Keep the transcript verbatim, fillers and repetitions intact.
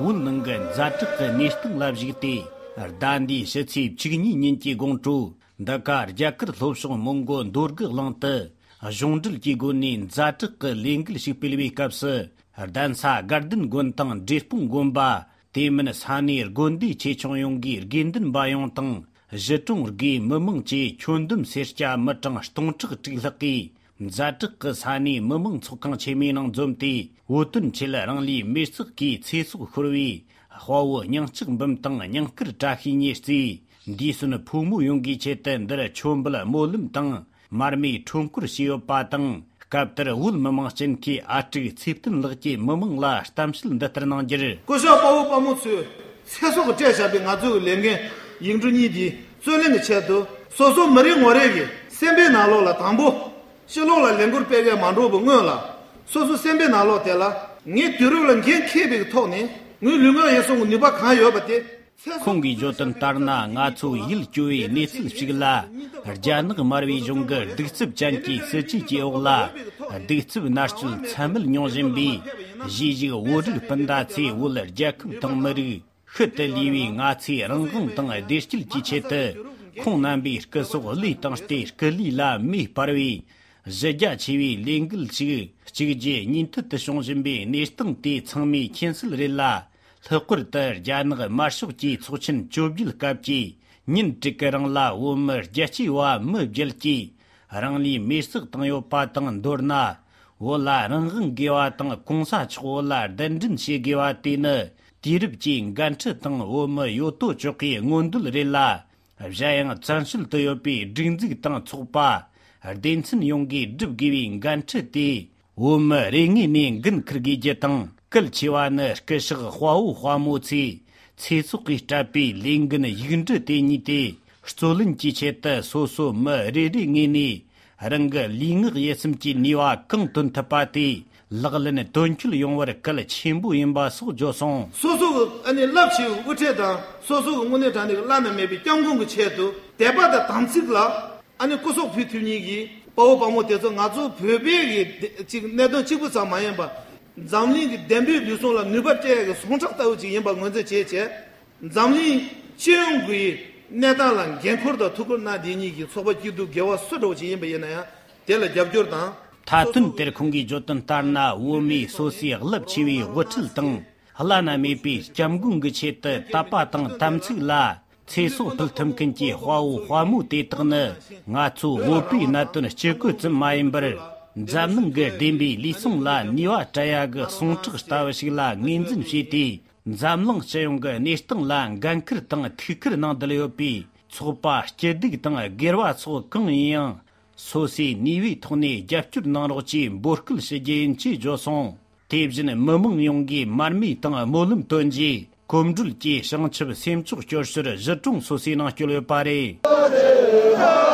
བོད་ནང་གི་ཛ་དྲག་གི་གནས་སྟངས་ལ་གཞིགས་ཏེ། ཟླ་འདིའི་ཕྱི་ཚེས་བཅུ་གཉིས་ཉིན་གྱི་དགོང་དྲོ། འདི་ག་རྒྱ་གར་ལྷོ་ཕྱོགས་མོན་གྷོ་མདོ་སྒུག་གླིང་དུ། གཞུང་འབྲེལ་གྱི་སྒོ་ནས་ཛ་དྲག་གི་ལས་འགུལ་ཞིག་སྤེལ་བའི་སྐབས་སུ། གདན་ས་དགའ་ལྡན་དགོན་དང་འབྲས་སྤུངས་དགོན་པ། དེ་མིན་ས་གནས་དགོན་སྡེ་ཆེ་ཆུང་ཡོངས་ཀྱི་དགེ་འདུན་པ་ཡོངས་དང་། གཞིས་གྲོང་དགུའི་མི་མང་བཅས་ཁྱོན་བསྡོམས་སེར་སྐྱ་མི་གྲངས་སྟོང་ཕྲག་དྲུག་ལྷག་གིས། ཛ་དྲག་གི་ས་གནས་མི་མང་ཚོགས་ཁང་ཆེན་མོའི་ནང་འཛོམས་ཏེ། བོད་དོན་ཆེད་རང་ལུས་མེར་བསྲེགས་ཀྱིས་ཚེ་སྲོག་ཤོར་བའི་དཔའ་བོ་སྙིང་ལྕགས་འབུམ་དང་སྙིང་དཀར་བཀྲ་ཤིས་གཉིས་བརྩིས། འདས་གསོན་ཕོ་མོ་ཡོངས་ཀྱི་ཆེད་དུ་འདིར་མཆོད་འབུལ་སྨོན་ལམ་དང་མར་མེ་ཁྲོམ་སྐོར་བྱས་ཡོད་པ་དང་། སྐབས་དེར་བོད་མི་མང་སྤྱི་འཐུས་ཨ་ཀྲུག་ཚེ་བརྟན་ལགས་ཀྱིས་མི་མང་ལ་གཏམ་བཤད་འདི་ལྟར་གནང་རྒྱུར། སྐུ་ཞབས་དཔའ་བོ་དཔའ་མོ་ཚོས་ཚེ་སྲོག་གིས་སྤྲད་བཞག་པའི་ང་ཚོའི་ལས་འགན་ཡིག་འབྲུ་གཉིས་འདི་རྩོད་ལེན་གྱི་ཆེད་དུ། སོ་སོ་མི་རེ་ངོ་རེ་གིས་སེམས་པའི་ནང་ལོགས་ལ། དང་པོ། ཕྱི་ལོགས་ལ་ལས་འགུལ་སྤེལ་མཁན་མ་འགྲོ་བའི་སྔོན་ལ། སོ་སོ་སེམས་པའི་ནང་ལོགས་དེ་ལ། ངས་དུས་རབས་ལ་འགན་འཁྱེར་བའི་ཐོག་ནས་ངའི་ལུས་ངག་ཡིད་གསུམ་གྱི་ནུས་པ་གང་ཡོད་པ་དེ། ཁོང་གིས་བརྗོད་དོན་ལྟར་ན། ང་ཚོ་ཡིད་སྐྱོ་བའི་གནས་ཚུལ་ཞིག་ལ། རྒྱ་ནག་དམར་པོའི་གཞུང་གི་གདུག་རྩུབ་ཅན་གྱི་སྲིད་ཇུས་ཀྱི་འོག་ལ། གདུག་རྩུབ་མནར་གཅོད་ཚད་མེད་མྱོང་བཞིན་པའི་གཞིས་བཞུགས་བོད་རིགས་སྤུན་ཟླ་ཚོས། བོད་རྒྱལ་ཁབ་དང་མི་རིགས་ཤུལ་དུ་ལུས་པའི་ང་ཚོའི་རང་དབང་དང་བདེ་སྐྱིད་ཀྱི་ཆེད་དུ། ཁོང་རྣམ་པའི་སྐུ་སྲོག་བློས་བཏང་སྟེ། སྐུ་ལུས་ལ་མེ་སྤར་བའི་གཞི་རྒྱ་ཆེ་བའི་ལས་འགུལ་ཞིག་གཅིག་རྗེས་གཉིས་མཐུད་དུ་བྱུང་བཞིན་པའི་གནས་སྟངས་དེ་ཚང་མས་མཁྱེན་གསལ་རེད་ལ། ལྷག་པར་དུ་རྒྱ་ནག་དམར་ཤོག་གིས་ཚོགས་ཆེན་བཅོ་བརྒྱད་སྐབས་ཀྱི་ཉིན་དྲུག་གི་རིང་ལ། བོད་མི་རྒྱལ་གཅེས་པ་མི་བརྒྱད་ཀྱིས་རང་ལུས་མེར་བསྲེགས་བཏང་ཡོད་པ་དང་། མདོར་ན། བོད་ལ་རང་དབང་དགོས་པ་དང་། གོང་ས་མཆོག་བོད་ལ་གདན་འདྲེན་བྱེད་དགོས་པ་དེ་ནི་དུས་རབས་ཀྱི་འགན་འཁྲི་དང་། བོད་མི་ཡོད་དོ་ཅོག་གི་མངོན་འདོད་རེད་ལ། གཞན་ཡང་བཙན་བྱོལ་དུ་ཡོད་པའི་སྒྲིག་འཛུགས་དང་ཚོགས་པ། སྡེ་ཚན་ཡོངས་ཀྱིས་སྒྲུབ་དགོས་པའི་འགན་འཁྲི་དེ། བོད་མི་རེ་ངོས་ནས་འགན་འཁུར་དགོས་རྒྱུ་དང་། གལ་ཆེ་བ་ནི་སྐུ་ཞབས་དཔའ་བོ་དཔའ་མོ་ཚོས་ཚེ་སྲོག་གིས་སྤྲད་པའི་ལས་འགན་ཡིག་འབྲུ་དེ་གཉིས་དེ་རྩོད་ལེན་གྱི་ཆེད་དུ། སོ་སོ་མི་རེ་རེ་ངོས་ནས་རང་གི་ལུས་ངག་ཡིད་གསུམ་གྱི་ནུས་པ་གང་འདོན་ཐུབ་པ་དེ་ལག་ལེན་དོན་འཁྱོལ་ཡོང་བར་གལ་ཆེན་པོ་ཡིན་པ་སོགས་བརྗོད་སོང་། སོ་སོ་གི་ཨ་ནི་རླབས་ཆེ་བའི་དབུ་ཁྲིད་དང་། སོ་སོ་གི་དངོས་གནས་དྲང་གནས་ཀྱི་བླ་ན་མེད་པའི་སྐྱབས་མགོན་གྱི་ཆེད་དུ། དད་པ་དང་དམ་ཚིག་ལ་ཨ་ནི་སྐུ་སྲོག་ཕུལ་ཐུབ་མཁན་གྱི་དཔའ་བོ་དཔའ་མོ་དེ་ཚོ། ང་ཚོ་བོད་པའི་གི་ཅིག་གནད་དོན་གཅིག་པུ་ཙམ་མ་ཡིན་པ། འཛམ་གླིང་གི་བདེན་པའི་ལུས་ཟུངས་ལ་ནུས་པ་སྤྲད་ཡག་གི་ཟུངས་ཁྲག་ལྟ་བུ་ཅིག་ཡིན་པ་ངོས་འཛིན་བྱས་བྱས། འཛམ་གླིང་སྤྱི་ཡོངས་ཀྱི་གནས་སྟངས་ལ་འགན་འཁུར་དང་ཐུགས་ཁུར་གནང་བསྡད་མཁན་གྱི་ཚོགས་པ་སྐྱིད་སྡུག་དགེ་བ་སུ་འདྲ་བོ་ཅིག་ཡིན་པ་ཡིན་ན་ཡང་། དེ་ལ་རྒྱབ་སྐྱོར་དང་། མཐའ་དོན་དེར་ཁོང་གིས་བརྗོད་དོན་ལྟར་ན། བོད་མིའི་སོ་སོའི་རླབས་ཆེ་བའི་དབུ་ཁྲིད་དང་། བླ་ན་མེད་པའི་སྐྱབས་མགོན་གྱི་ཆེད་དུ་དད་པ་དང་དམ་ཚིག་ལ་ཚེ་སྲོག་ཕུལ་ཐུབ་མཁན་གྱི་དཔའ་བོ་དཔའ་མོ་དེ་དག་ནི། ང་ཚོ་བོད་པའི་གནད་དོན་སྤྱི་སྒོས་ཙམ་མ་ཡིན་པར། འཛམ་གླིང་གི་བདེན་པའི་ལུས་ཟུངས་ལ་ནུས་པ་སྤྲད་ཡག་གི་ཟུངས་ཁྲག་ལྟ་བུ་ཞིག་ལ་ངོས་འཛིན་བྱས་ཏེ། འཛམ་གླིང་སྤྱི་ཡོངས་ཀྱི་གནས་སྟངས་ལ་འགན་འཁུར་དང་ཐུགས་ཁུར་གནང་བསྡད་ཡོད་པའི་ཚོགས་པ་སྐྱིད་སྡུག་དང་སྒེར་བ་སོགས་གང་ཡིན་ཡང་། སོ་སོའི་ནུས་པའི་ཐོག་ནས་རྒྱབ་སྐྱོར་གནང་རོགས་ཞེས་འབོད་སྐུལ་ཞུ་རྒྱུ་ཡིན་ཅེས་བརྗོད་སོང་། དེ་བཞིན་མི་མང་ཡོངས་ཀྱིས་མར་མེ་དང་སྨོན་ལམ་བཏོན་རྗེས། གོམ་བགྲོད་ཀྱིས་བྱང་ཆུབ་སེམས་མཆོག་སྐྱོར་ཞོར་གཞིས་གྲོང་སོ་སོའི་ནང་བསྐྱོད་ཡོད་པ་རེད།